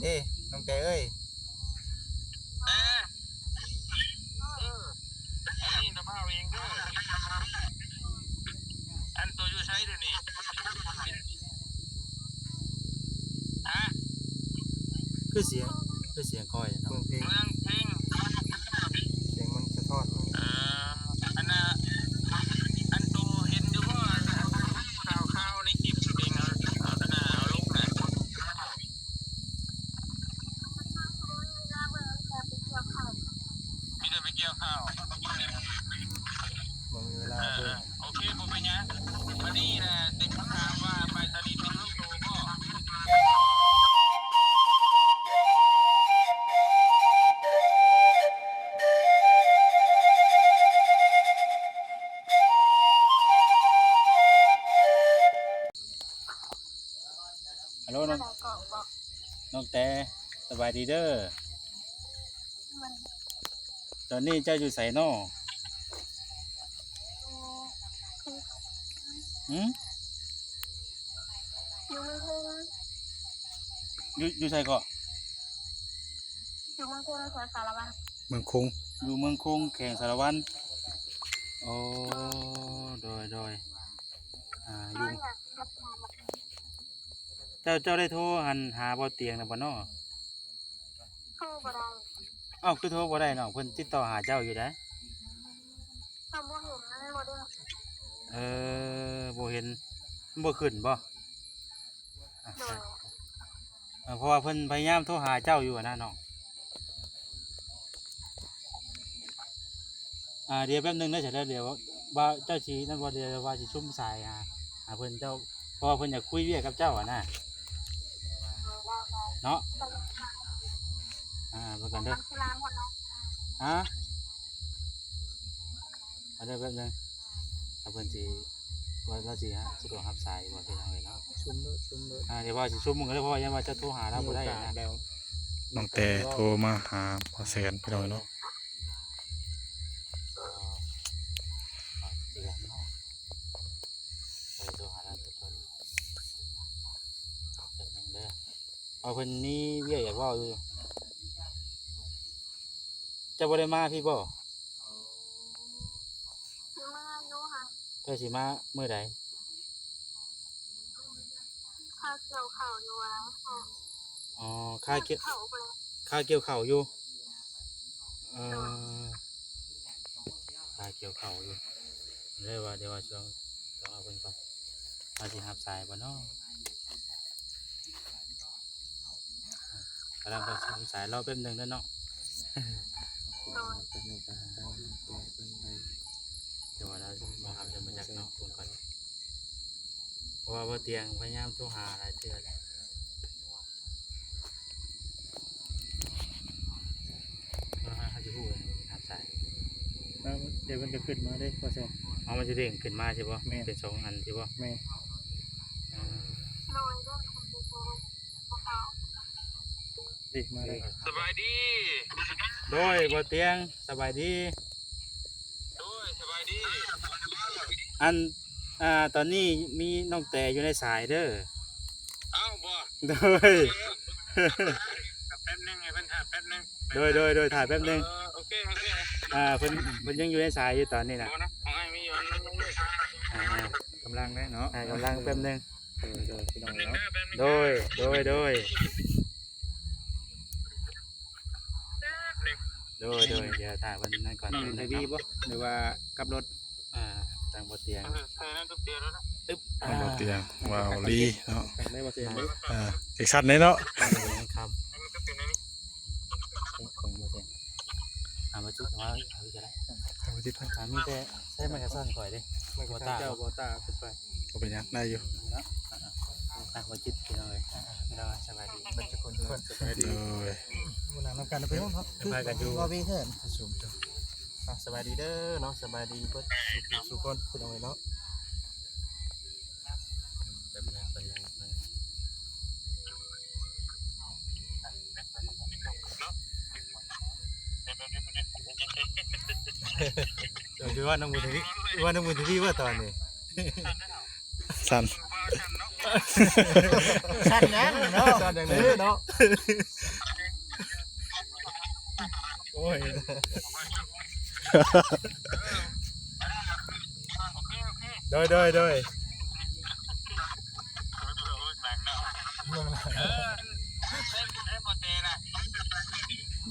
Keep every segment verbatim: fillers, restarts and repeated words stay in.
เด้ น้องแต่เอ้ย แต่ เออ อันนี้นะพาเองเด้อ อันตัวอยู่ไสเดี๋ยวนี้ ฮะ คือเสียง คือเสียงคอยเนาะ เมืองเพลง เมืองเพลง เสียงมันสะท้อน เออ อันน่ะ อันโตเห็นอยู่บ่ ข่าวๆ ในคลิปตัวเอง เอา เอาหน้า เอาลงน่ะ มีแต่ไปเกี่ยวข้าว บ่มีเวลา เออ เบิ่ง เออ โอเค บ่เป็นหยัง อันนี้น่ะ เด็กมันถามว่าไปสนิทกับลูกโตบ่ ฮัลโหล น้อง น้องแต่ สบายดีเด้อ ตอนนี้เจ้าอยู่ไสน้อ หืม อยู่เมืองคง อยู่ อยู่ไสเกาะ อยู่เมืองคง แขวงสารวัน เมืองคง อยู่เมืองคง แขวงสารวัน โอ้ โดย โดย อ่า อยู่ เจ้า เจ้าได้โทรหันหาบ่เตียงนะบ่น้อ โทรบ่ได้ เอ้า คือโทรบ่ได้น้อง เพิ่นติดต่อหาเจ้าอยู่ได๋ เพิ่นบ่เห็น มันบ่ได้ เออ บ่เห็น มันบ่ขึ้นบ่ อ่ะ โดย เออ เพราะว่าเพิ่นพยายามโทรหาเจ้าอยู่อะนะน้อง อ่า เดี๋ยวแป๊บหนึ่งเด้อ เดี๋ยว เดี๋ยวว่าเจ้าสินั่นบ่ เดี๋ยวว่าสิซุมสายหา หาเพิ่นเจ้า เพราะว่าเพิ่นอยากคุยเวียกกับเจ้าอะนะ เนาะ อ่า เบิ่งก่อนเด้อ ฮะ เอาเด้อแป๊บหนึ่ง ถ้าเพิ่นสิ ว่าเราสิฮะ สะดวกรับสายบ่ พี่น้องเอ้ยเนาะ ซุมเด้อ ซุมเด้อ อ่า เดี๋ยวว่าสิซุมมึงเด้อ เพราะว่ายังว่าจะโทรหาเราบ่ได้นะ มีโอกาสแล้ว ตั้งแต่โทรมาหาพ่อแสน พี่น้องเนาะ เดี๋ยวเนาะ ไปโทรหาเราทุกคน แป๊บหนึ่งเด้อ เอาเพิ่นมีเวียกอยากเว้าอยู่ เจ้าบ่ได้มาพี้บ่ สิมาอยู่หั่น เจ้าสิมามื้อใด ค่าเกี่ยวข้าวอยู่ว่า อ๋อ ค่าเกี่ยว เกี่ยวข้าวไป ค่าเกี่ยวข้าวอยู่ เอ่อ ค่าเกี่ยวข้าวอยู่ เลยว่า เดี๋ยวว่าช่วง ต้องเอาเพิ่นก่อน ว่าสิรับสายบ่เนาะ กำลังประชุมสาย รอแป๊บหนึ่งเด้อเนาะ เดี๋ยวว่าเรามาทำจะมาจากเนาะ เบิ่งก่อน เพราะว่าบ่เตียงพยายามโทรหาหลายเทื่อแล้ว โทรหาเขาสิฮู้เลย รับสาย แล้วเดี๋ยวมันก็ขึ้นมาเด้ พ่อแซม เอา มันสิเด้งขึ้นมาใช่บ่ แม่น เป็นสองอันใช่บ่ แม่น อ่า นี่มาเลย สบายดี โดย บ่เตียง สบายดี โดย สบายดี อัน อ่า ตอนนี้มีน้องแต่อยู่ในสายเด้อ เอ้า บ่ โดย แป๊บหนึ่ง ให้เพิ่นถ่ายแป๊บหนึ่ง โดย โดย โดย ถ่ายแป๊บหนึ่ง เออ โอเค โอเค อ่า เพิ่น เพิ่นยังอยู่ในสายอยู่ตอนนี้นะ บ่นะ ของอ้ายมีอยู่อันหนึ่ง อ่า อ่า กำลังได้เนาะ อ่า กำลังแป๊บหนึ่ง โดย โดย พี่น้องเนาะ โดย โดย โดย โดย โดย เดี๋ยวถ่ายวันนั้นก่อน น้องเห็นทวีบ่ หรือว่ากลับรถ อ่า ทางบ่เตียง เออ เออ นั่นตุ๊กเตียงแล้วนะ ตึ๊บ อ่า บ่เตียง ว้าว ลีเนาะ ได้บ่เตียง อ่า อีกชั้นหนึ่งเนาะ ครับ นั่นตุ๊กเตียงนี่ ของบ่เตียง อ่า มาจุดมา เอาอีกก็ได้ เอาไปติด อ่า มีแต่ ใช้ไมค์กระสั้นก่อยเด้ ไมค์กระสั้น บ่ต้า เจ้าบ่ต้าขึ้นไป บ่เป็นหยัง ได้อยู่ เนาะ อ่ะ อ่ะ อ่ะ บ่จิตพี่น้องเอ้ย อ่ะ อ่ะ พี่น้องสบายดี เบิดทุกคนทุกคน สบายดี โดย มื้อหน้านำกันไปเนาะ พากันอยู่ รอพี่เถิด ประชุมจ้ะ อ่ะ สบายดีเด้อเนาะ สบายดีเบิดทุกคนพี่น้องเอ้ยเนาะ แบบนั้นไปเลย เดี๋ยวดูว่าน้องบุญทวี ว่าน้องบุญทวีว่าตอนนี้ สั่น สั้นหยังเนาะ สั้นอย่างนี้เนาะ โอ้ย โดย โดย โดย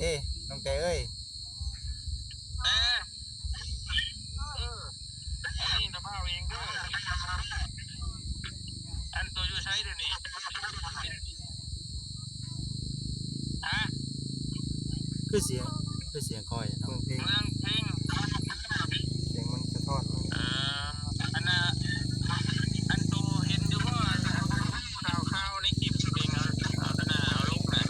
เอ้ น้องแกเอ้ย เออ เออ อันนี้นะพ่อเองเด้อ อันตัวอยู่ไสเดี๋ยวนี้ ฮะ คือเสียง คือเสียงคอยเนาะ เมืองเพลง เมืองเพลง เสียงมันสะท้อน เออ อันน่ะ อันโตเห็นอยู่บ่ ข่าวๆ ในคลิปเพลงเอา เอาอันน่ะ เอาลงน่ะ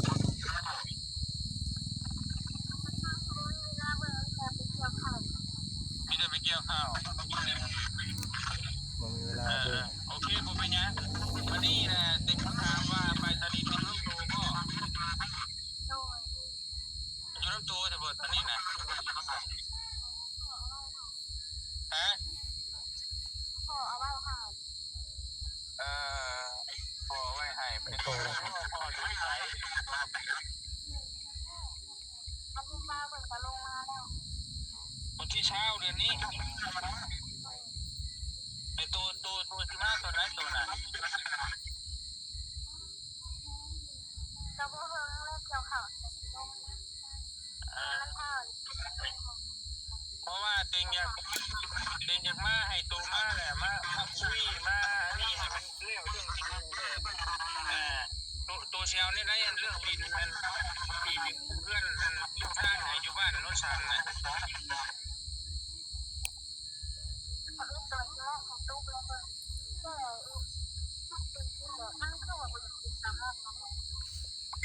มีแต่ไปเกี่ยวข้าว บ่มีเวลา เออ เบิ่ง เออ โอเค บ่เป็นหยัง วันนี้น่ะ เด็กมันถามว่าไปสถานีตำรวจโตบ่ อยู่นำโตแต่บ่ตอนนี้น่ะ ฮะ เอ่อ พ่อเอาไว้ให้ พ่ออยู่ไส วันที่ซาวเดือนนี้ ไอ้ตัว ตัว ตัวที่มาตัวไหนตัวน่ะ ก็บ่เฮิงเลยเกี่ยวข้าว เออ เพราะว่าเต็งอยาก เต็งอยากมาให้โตมาแหละ มา มาคุย มาอันนี้ให้มันเรื่อง เรื่องดินเนี่ย อ่า โต โตเชียวนี่ได้เรื่องดินมัน ที่ดินเพื่อนมันอยู่บ้านไหน อยู่บ้านโนนสันน่ะ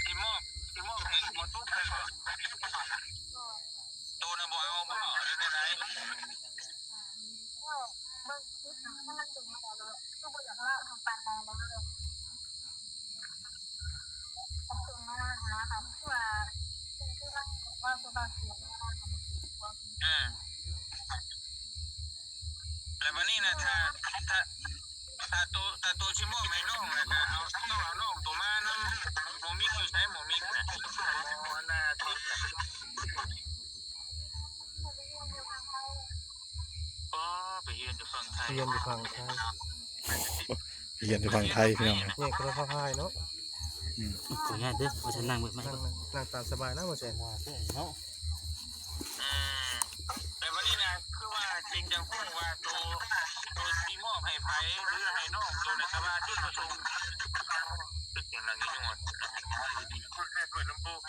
สิมอบ สิมอบให้หมอตุ๊กเลยบ่ โตน่ะบ่เอาบ่ หรือใดๆ อืม แล้วบัดนี้นะ ถ้า ถ้า ถ้าโต ถ้าโตสิมอบให้น้องน่ะ ก็เอา ต้องเอาน้องโตมานำ หมอมิกอยู่ไส หมอมิกน่ะ หมออันน่ะ ติ๊กน่ะ อ๋อ ไปเรียนอยู่ฝั่งไทย เรียนอยู่ฝั่งไทย เรียนอยู่ฝั่งไทยพี่น้อง เนี่ย คนละภาคไทยเนาะ อืม ขออนุญาตเด้อ ว่าฉันนั่งเบิดไมค์ นั่ง นั่ง นั่งตามสบายนะ บ่แซน เนาะ อืม แต่วันนี้นะ คือว่าจริงจังพูดว่าโต โตสิมอบให้ไผ หรือให้น้องโตในสภาจุดประสงค์ คือเสียงดังอยู่นี่หมด เปิดลำโพง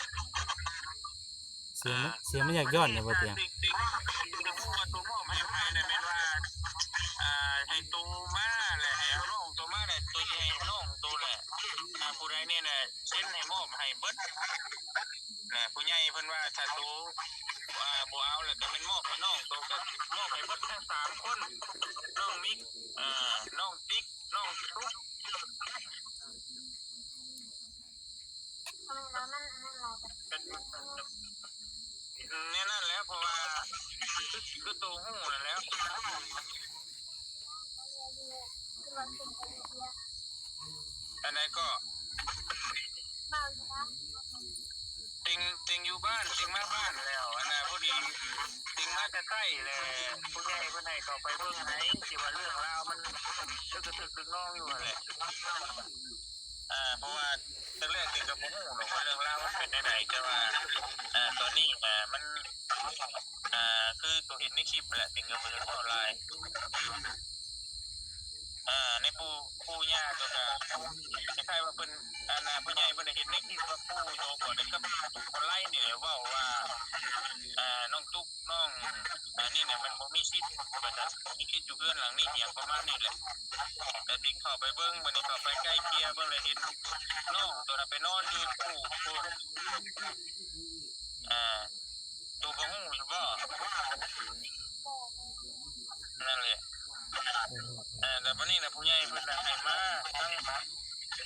เสียงมัน อ่า เสียงมันอยากย้อนเนี่ยบ่เตียง จริงๆ จริงๆ จะพูดว่าโตมอบให้ไผเนี่ย แม่นว่า อ่า ให้โตมาแหละ ให้เอาน้องโตมาแหละ โตสิให้น้องโตแหละ อ่า ผู้ใดเนี่ยแหละ เซ็นให้มอบให้เบิด นะ ผู้ใหญ่เพิ่นว่าถ้าโต อ่า บ่เอาแล้วก็แม่นมอบให้น้องโต ก็มอบให้เบิดทั้งสามคน น้องมิก อ่า น้องติ๊ก น้องตุ๊ก แน่นั่นแหล้ว เพราะว่าคือ คือโตฮู้นั่นแหล้ว อันใดก็ ติง ติงอยู่บ้าน ติงมาบ้านแล้ว อันน่ะ พอดี ติงมาแต่ใกล้แหละ ผู้ใหญ่เพิ่นให้เข้าไปเบิ่งให้ ที่ว่าเรื่องราวมันตึกกระตึกตึกนองอยู่หั่นแหละ อ่า เพราะว่า ตอนแรกติงก็บ่ฮู้ดอกว่าเรื่องราวมันเป็นจั่งใด แต่ว่า อ่า ตอนนี้ อ่า มัน อ่า คือตัวเห็นในคลิปแหละ ติงก็บ่อยากเว้าหลาย อ่า ในปู่ ปู่ย่าก็ ก็คล้ายๆว่าเพิ่น อันน่ะ ผู้ใหญ่เพิ่นเห็นในคลิปว่าปู่โตบ่ได้กับคนไลน์นี่เว้าว่า อ่า น้องตุ๊ก น้อง อันนี้เนี่ยมันบ่มีสิทธิ์ ว่าซั่น บ่มีสิทธิ์อยู่เฮือนหลังนี้ อิหยังประมาณนี้แหละ แต่ติงเข้าไปเบิ่ง บัดนี้เข้าไปไกลเกลี่ยเบิ่งแล้วเห็นน้องตัวนั้นไปนอนอยู่ตู้พู้น อ่า ตัวก็ฮู้อยู่บ่ นั่นแหละ เออ แล้วบัดนี้นะผู้ใหญ่เพิ่นน่ะให้มาทั้ง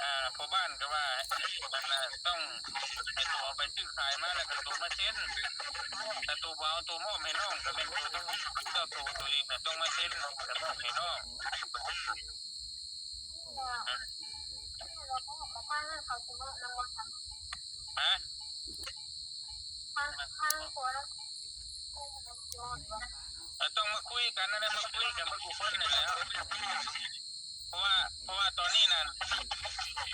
อ่า พ่อบ้านก็ว่า มันน่ะต้องให้ตัวเอาไปซื้อขายมาแล้วก็ตัวมาเซ็น ถ้าตัวบ่เอาตัวมอบให้น้อง ก็แม่นตัวต้อง เจ้าตัวตัวเองน่ะต้องมาเซ็นแล้วมอบให้น้อง อืม ฮะ เออ ต้องมาคุยกันนะ มาคุยกันเบิดคู่คนนี่แหละ เพราะว่า เพราะว่าตอนนี้นั่น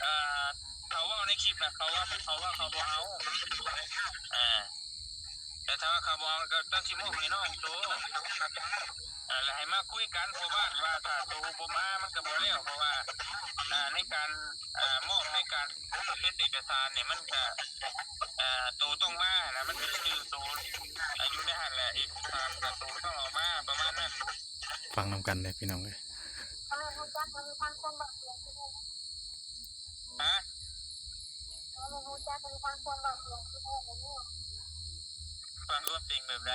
เอ่อ เขาเว้าในคลิปนะ เขาว่า เขาว่าเขาบ่เอา เออ แต่ถ้าว่าเขาบ่เอาก็ต้องสิมอบให้น้องโต เออ แล้วให้มาคุยกันพ่อบ้านว่าถ้าโตบ่มามันก็บ่แล้ว เพราะว่า อ่า ในการ อ่า มอบในการเฮ็ดเอกสารเนี่ยมันก็ อ่า โตต้องมานะ มันเป็นชื่อโต อ่า อยู่ในหั่นแหละ เอกสารก็โตต้องเอามาประมาณนั้น ฟังนำกันเลยพี่น้องเอ้ย ฮะ ฟังความจริงแบบใด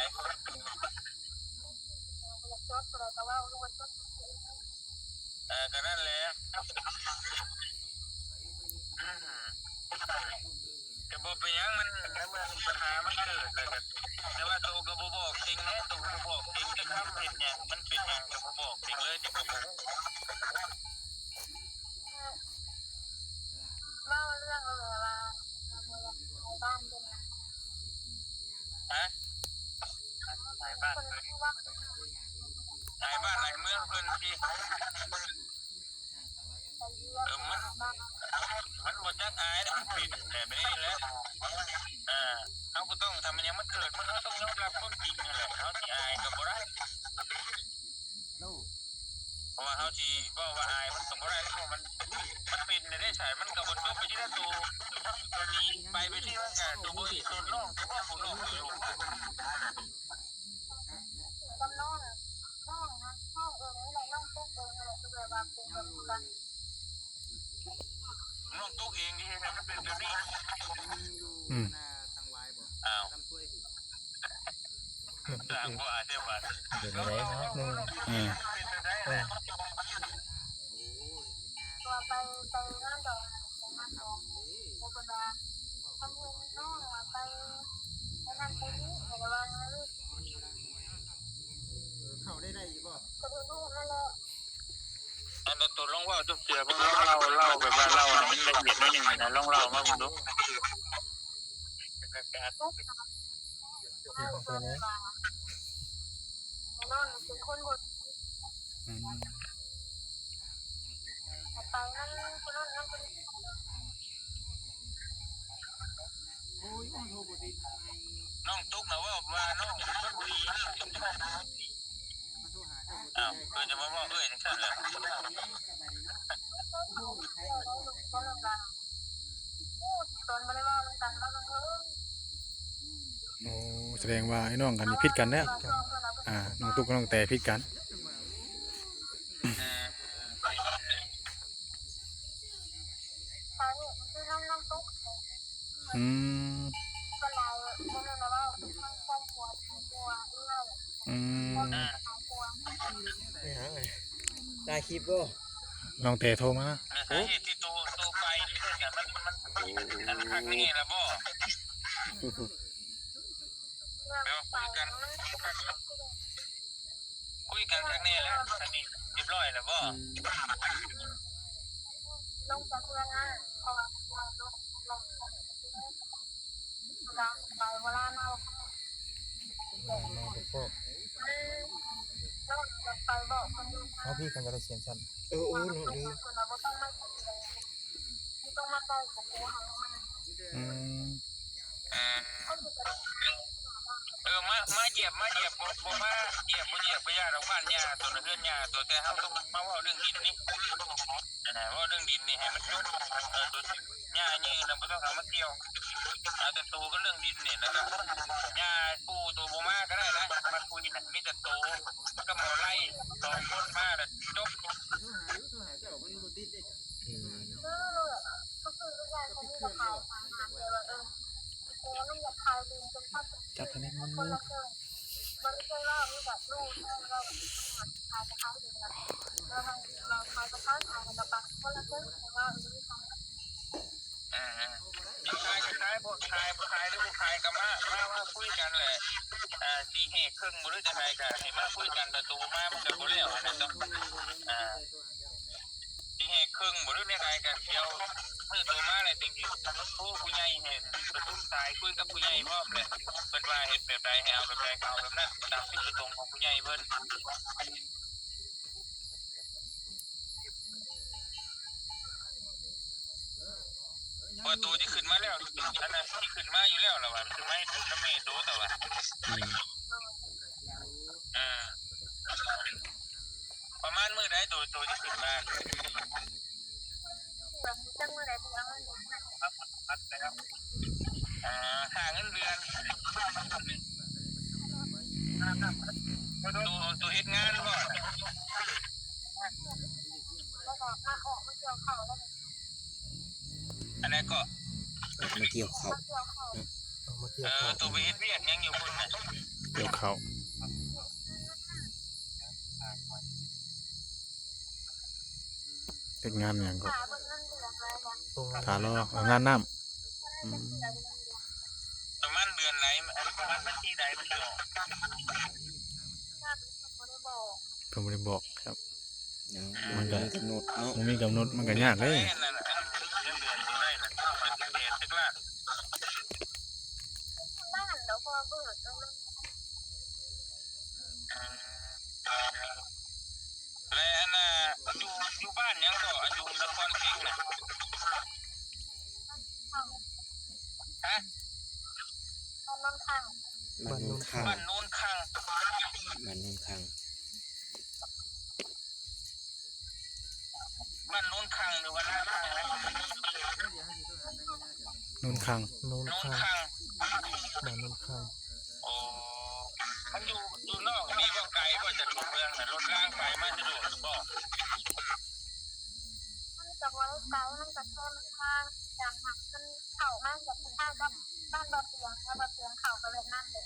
เออ ก็นั่นแหละ ก็บ่เป็นหยัง มัน ในเมื่อปัญหามันเกิดแล้วก็ แต่ว่าโตก็บ่บอกจริงแหละ โตก็บ่บอกจริง แต่คำเฮ็ดหยัง มันเป็นหยังก็บ่บอกจริงเลย แต่ก็บ่ฮู้ เล่าเรื่องอะไรวะ บ้านเป็นไง ฮะ หลายบ้าน คนที่ว่า หลายบ้านหลายเมืองเพิ่นที่ เออ มัน มันบ่จักอายนะ มันเป็นแบบนี้แหละ เออ เฮาก็ต้องทำมันยังมันเกิด มัน เฮาต้องยอมรับความจริงนั่นแหละ เฮาสิอายก็บ่ได้ เพราะว่าเฮาสิเว้าว่าอายมันก็บ่ได้ เพราะมัน มันเป็นได้ใช่ มันก็บ่จบไปที่ละตัว ตัวนี้ไปไปที่มันก็ตัวบ่อีกตัวน้อง ตัวบ่ผู้น้องอยู่ กับน้องอะ น้องนะ น้องเองนี่แหละ น้องตุ๊กเองนี่แหละ คือแบบว่าเป็นแบบนี้กัน น้องตุ๊กเองที่เฮ็ดให้มันเป็นแบบนี้ อืม อ้าว ต่างว่าเด้อว่า เป็นอะไรเนาะ อืม อ่า เป็นแบบนี้แหละ ตัวไป ไปงานดอก งานดอก แล้วก็ว่า ทำบุญน้องอะ ไป ไปนั่นไปนี่ แต่ว่า เขาได้ได้อยู่บ่ ก็ดูลูกนั่นแหละ อันนั้นตัวลองเว้าจักเทื่อ เพิ่นลองเล่า เล่าแบบว่าเล่าให้มันละเอียดหน่อยหนึ่งนะ ลองเล่ามาเบิ่งดู น้องเป็นคนบ่ดี อืม ไปนั่นคนนั้นนั่นคนนี้ น้องตุ๊กนะเว้าว่าน้องเป็นคนบ่ดี อ้าว เพิ่นจะมาเว้าเอื้อยจังซั่นแหละ ตนบ่ได้เว้านำกัน โอ้ แสดงว่าไอ้น้องกันนี่ผิดกันแล้ว อ่า น้องตุ๊กกับน้องแต่ผิดกัน สาเหตุมันคือน้อง น้องตุ๊ก อืม ก็เลยบ่แม่นว่าเป็นครอบครัว ครอบครัวเอื้อย อืม ครอบครัว ไปหาไง ถ่ายคลิปบ่ น้องแต่โทรมา สาเหตุที่โต โตไปนี่เนี่ย มัน มัน มันคักนี่ล่ะบ่ เดี๋ยวคุยกัน คุยกันครั้งนี้แล้ว อันนี้เรียบร้อยแล้วบ่ อืม ลงจากเมืองอ่ะ เพราะว่าลง ลง ลงไปเวลาเมา เวลาเมาบ่พอ เออ ลงจากไปบอกคนอื่น เอาพี่กันจะได้เสียงสั่น เออ โอ้ เนาะ เออ คนเราบ่ต้องมา บ่ต้องมาใกล้กับกู อืม เออ มา มาเหยียบ มาเหยียบ บ่ บ่มาเหยียบ บ่เหยียบ บ่ย่านดอก บ้านย่าตัวน่ะ เฮือนย่าตัว แต่เฮาต้องมาเว้าเรื่องดินนี่ อ่า เว้าเรื่องดินนี่ให้มันจบ เออ ตัวย่านี่น่ะบ่ต้องเอามาเกี่ยว เอาแต่ตัวกับเรื่องดินนี่ แล้วก็ย่าปู่ตัวบ่มาก็ได้นะ มาคุยน่ะ มีแต่โตกับหมอไล่สองคนมาน่ะจบ อืม จับให้แน่นๆ อ่าๆ ขายก็ขาย บ่ขาย บ่ขายหรือบ่ขายก็มา มา มาคุยกันแหละ อ่า สิแหกครึ่งบ่หรือจั่งใดก็ให้มาคุยกัน แต่ตัวมามันก็บ่แล้ว อันนั้นเนาะ อ่า สิ แหกเครื่องบ่หรือแนวใดก็เดี๋ยวมื้อโตมาแล้วจั่งสิโทรผู้ใหญ่ให้ประชุมสายคุยกับผู้ใหญ่พร้อมแหละ เพิ่นว่าเฮ็ดแบบใดให้เอาแบบใดก็เอาแบบนั้น ตามจุดประสงค์ของผู้ใหญ่เพิ่น ว่าโตสิขึ้นมาแล้ว อันนั้นสิขึ้นมาอยู่แล้วล่ะว่า ขึ้นมาให้โตกับแม่โตแต่ว่า อืม เออ ประมาณมื้อใดโต โตสิขึ้นมา จักมื้อใด เอ่อ ค่าเงินเดือน โต โตเฮ็ดงานบ่ อันนั้นก็ มาเกี่ยวข้าว เอามาเกี่ยว เออ ข้าว โตไปเฮ็ดเวียกหยังอยู่พุ่นน่ะ เกี่ยวข้าว เฮ็ดงานหยังก็ ตรงนั้น ถ้ารอ เอางานน้ำ อืม ประมาณเดือนไหน อันประมาณวันที่ใดมันจะออก เพิ่นบ่ได้บอกครับ ยัง มันก็ บ่มีกำหนดเนาะ บ่มีกำหนด มันก็ยากเด้ อันนั้นอันเดือนเท่าไหร่น่ะ เดือนเท่าไหร่น่ะ บ้านแล้วพอเบิกเอาเลย และอันน่ะ อยู่ อยู่บ้านหยังก็ อันอยู่นครเพ็งน่ะ ฮะ บ้านโนนคัง บ้านโนนคัง บ้านโนนคัง บ้านโนนคัง บ้านโนนคังหรือว่านาคังนะ โนนคัง โนนคัง โนนคัง บ้านโนนคัง โอ้ มันอยู่ อยู่นอกนี่บ่ไกลบ่จากตัวเมืองน่ะ รถรางไปมาสะดวกบ่ มันก็บ่ได้ไกล มันก็แค่ทาง จากหักมันเข้ามาจากทางกับบ้านบ่อเตียง แล้วบ่อเตียงเข้าไปแบบนั้นเลย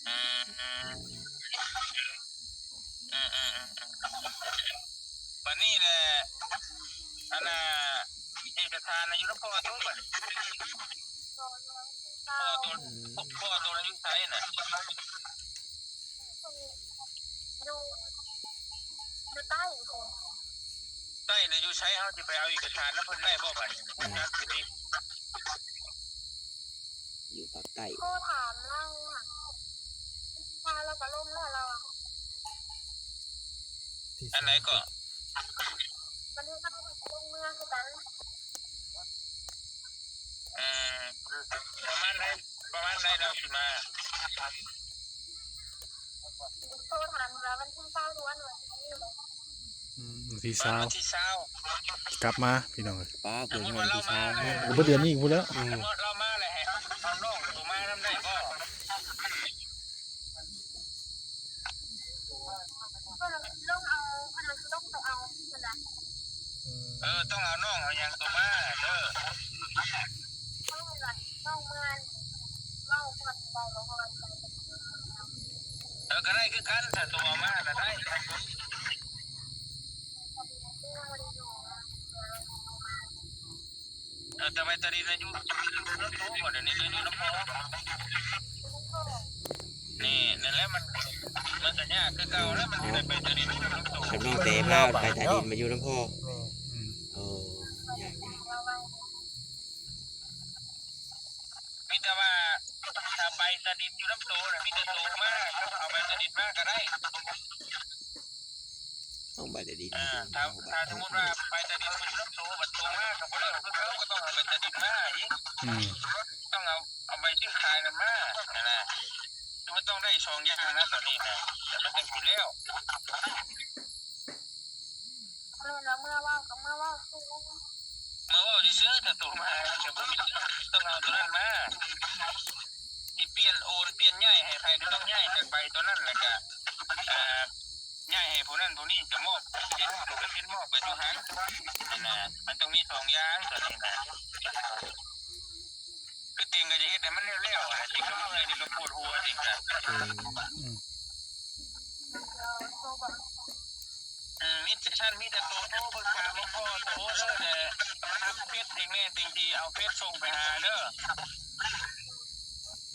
อืม อืม อืม อืม อืม อืม บัดนี้แหละ อันน่ะ เอกสารน่ะอยู่นำพ่อโตบัดนี้ พ่อโต พ่อโตน่ะอยู่ไสน่ะ อยู่ อยู่ใต้ ใต้น่ะอยู่ไส เฮาสิไปเอาเอกสารนำเพิ่นได้บ่บัดนี้ อืม จักสิ อยู่ภาคใต้ โทรถามลาวอะ ถ้าลาวก็ลงแล้วลาวอะ ที่ อันไหนก็ มันก็ลงเมืองคือกัน อืม ประมาณใด ประมาณใดลาวสิมา โทรถามว่าวันที่ซาวล้วนวันนี้ อืม วันที่ซาว วันที่ซาว กลับมาพี่น้อง ป้า เกิดวันที่ซาว สมมุติว่าลาวมา ก็บ่เดือนนี้อีกพู้นแล้ว อืม สมมุติลาวมาแล้วให้เอาน้องโตมานำได้บ่ เพิ่นลงเอา เพิ่นลงไปเอา เพิ่นน่ะ อืม เออ ต้องเอาน้องเอาหยังโตมาเด้อ น้องเมือง เว้าก่อน เว้าก่อน เออ ก็ได้คือกัน ถ้าโตเอามาก็ได้ เออ แต่ใบตาดินน่ะอยู่ อยู่นำโตบ่ เดี๋ยวนี้อยู่นำพ่อ นี่ นั่นแหละมัน มันก็ยากคือเก่าแล้ว มันสิได้ใบตาดินอยู่นำโต คันน้องแต่มาใบตาดินมาอยู่นำพ่อ แม่ อืม โอ้ ยาก มีแต่ว่า ถ้าใบตาดินอยู่นำโตน่ะ มีแต่โตมา เอาใบตาดินมาก็ได้ ต้องใบตาดิน เออ ถ้า ถ้าสมมุติว่าใบตาดินมันอยู่นำโต บัดโตมาก็บ่ได้ คือเขาก็ต้องเอาใบตาดินมาอีก อืม ต้องเอา เอาใบซื้อขายนั่นมา นั่นน่ะ คือมันต้องได้สองอย่างนะตอนนี้นะ แต่มันจั่งสิแล้ว เออ แล้วเมื่อเว้าก็เมื่อเว้าซื่อ เมื่อเว้าซื่อๆ แต่โตมามันก็บ่มี ต้องเอาตัวนั้นมา สิเปลี่ยนโอน เปลี่ยนย้ายให้ไผก็ต้องย้ายจากใบตัวนั้น แล้วก็ เอ่อ ย้ายให้ผู้นั้นผู้นี้ก็มอบ เซ็น ตัวก็เซ็นมอบไปอยู่หั่น นั่นน่ะ มันต้องมีสองอย่างตอนนี้นะ คือเต็งก็จะเฮ็ดให้มันแล้วๆ อะ เต็งก็เมื่อย เต็งก็ปวดหัว เต็งก็ อืม อืม อืม มีแต่ ฉันมีแต่โตโทรปรึกษาหลวงพ่อโตเด้อ แต่รับเฟซเองแน่ เต็งสิเอาเฟซส่งไปหาเด้อ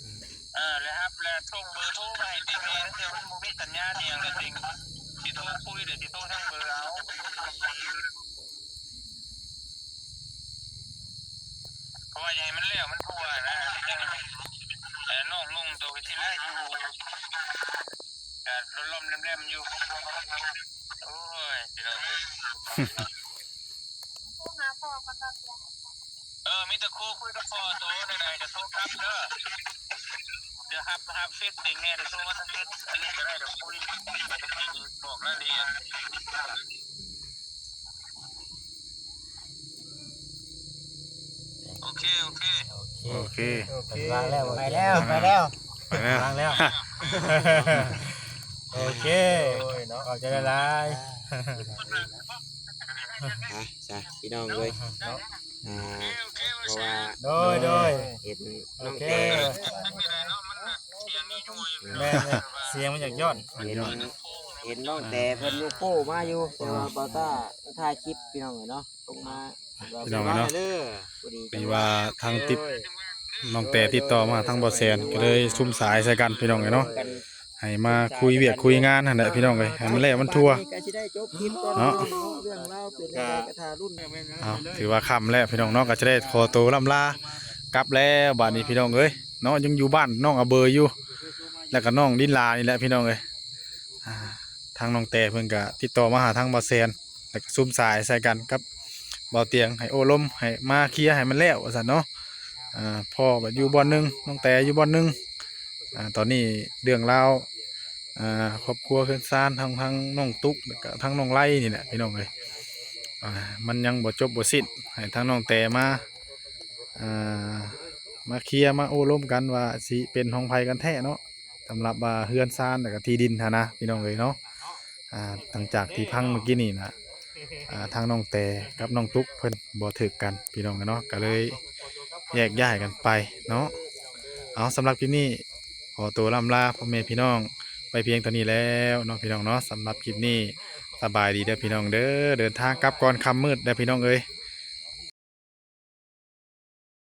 อืม เออ แล้วรับ แล้วส่งเบอร์โทรมาให้เต็งแน่ เทื่อมันบ่มีสัญญาณอีหยัง แล้วเต็งสิโทรคุย เดี๋ยวสิโทรทางเบอร์เอา ว่าอย่าให้มันแล้วมันทั่วนะมันจังเอ่อน้องนุ่งตัวที่แรกอยู่ก็ล้มๆแรมๆอยู่ โอ้ยพี่น้องเอ้ย เออมีแต่คู่คุยกับพ่อโตได้ๆจะโทรกลับเด้อ เดี๋ยวฮับฮับเฟซติงแน่เดี๋ยวโทรมาทางเฟซอันนี้ก็ได้เดี๋ยวคุยบอกรายละเอียด โอเค โอเค โอเค โอเค วางแล้ว ไปแล้วไปแล้ว ไปแล้ว วางแล้ว โอเค โอ้ยเนาะ ขอบใจหลาย อ่ะจ้ะพี่น้องเลย ๆเนาะ อ่าเพราะว่า โดยโดย เห็น โอ น้อง เค แต่ แม่นเลยเสียงมันอยากย้อน เห็นเห็นน้องแต่เพิ่นยกโป้มาอยู่แต่ว่าบ่าวต้าถ่ายคลิปพี่น้องเอ้ยเนาะลงมา พี่น้องเอ้ยเนาะ เด้อพอดี พอดีว่าทางติดน้องแต่ติดต่อมาทางบ่าวแสนก็เลยซุ่มสายใส่กันพี่น้องเอ้ยเนาะ ให้มาคุยเวียกคุยงานหั่นแหละพี่น้องเอ้ยให้มันแล้วมันทั่ว ก็สิได้จบคลิปก่อน เนาะ เนาะเรื่องราวเป็นยังไงกระทารุ่น เอาถือว่าค่ำแล้วพี่น้องเนาะก็จะได้ขอตัวล่ำลา กลับแล้วบาดนี้พี่น้องเอ้ยเนาะยังอยู่บ้านน้องอาเบยอยู่ แล้วก็น้องดินลานี่แหละพี่น้องเอ้ยอ่าทางน้องแต่เพิ่นก็ติดต่อมาหาทางบ่าวแสนแล้วก็ซุ่มสายใส่กันกับบ่าวเตียงให้โอ้ลมให้มาเคลียร์ให้มันแล้วว่าซั่นเนาะอ่าพ่อบัดอยู่บ่อนหนึงน้องแต่อยู่บ่อนหนึงอ่าตอนนี้เรื่องราวอ่าครอบครัวเฮือนซานทั้งทั้งน้องตุ๊กแล้วก็ทั้งน้องไล่นี่แหละพี่น้องเอ้ยอ่ามันยังบ่จบบ่สิ้นให้ทางน้องแต่มาอ่ามาเคลียร์มาโอ้ลมกันว่าสิเป็นของไผกันแท้เนาะ สำหรับว่าเฮือนซานแล้วก็ที่ดินหั้นนะพี่น้องเอ้ยเนาะอ่าหลังจากที่พังเมื่อกี้นี่นะอ่าทางน้องแต่กับน้องตุ๊กเพิ่นบ่ถืกกันพี่น้องเนาะก็เลยแยกย้ายกันไปเนาะเอาสำหรับคลิปนี้ขอตัวล่ำลาพ่อแม่พี่น้องไปเพียงเท่านี้แล้วเนาะพี่น้องเนาะสำหรับคลิปนี้สบายดีเด้อพี่น้องเด้อเดินทางกลับก่อนค่ำมืดเด้อพี่น้องเอ้ย